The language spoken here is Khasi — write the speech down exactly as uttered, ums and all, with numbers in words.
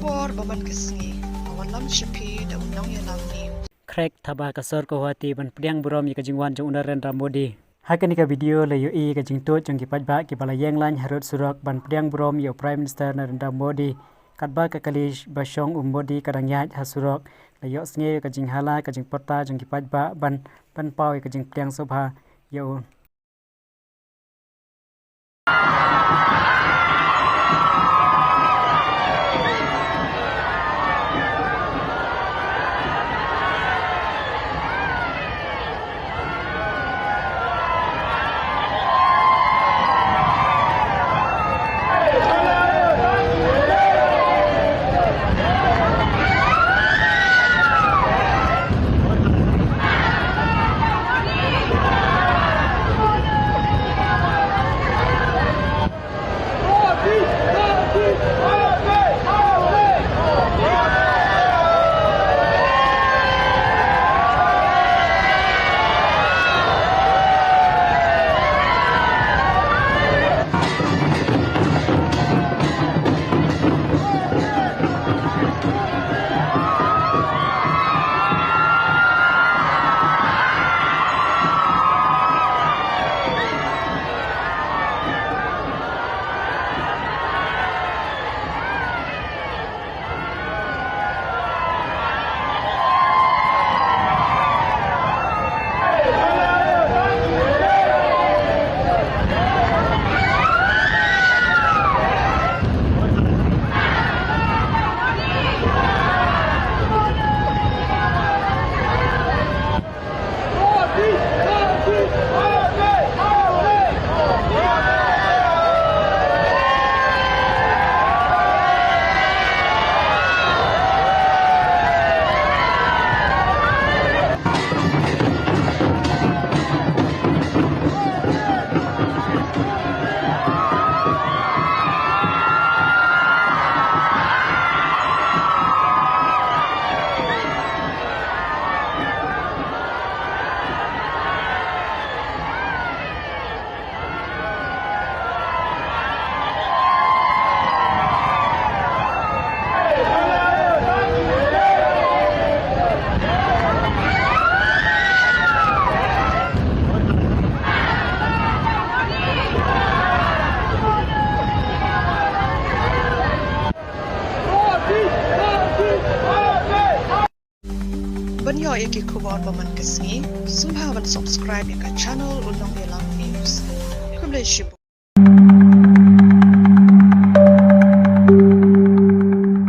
Por ba man ka sngi, ka wanlam sha phi da u nongïalam news. Khrek thaba ka sor Guwahati ban pdiang burom ïa ka jingwan jong u Narendra Modi. Ha kane ka video la ïohi ka jingtuid jong ki paidbah kiba la ïeng lain harud surok ban pdiang burom ïa u Prime Minister Narendra Modi. Katba ka kali ba shong u Modi ka dang ïaid ha surok, la ïohsngew ïa ka jinghala ka jingpyrta jong ki paidbah ban pynpaw ïa ka jingpdiang sngewbha ïa u. Ban ïoh ïa ki khubor ba man ka sngi, sngewbha ban subscribe ïa ka channel U Nongïalam News. Khublei shibun.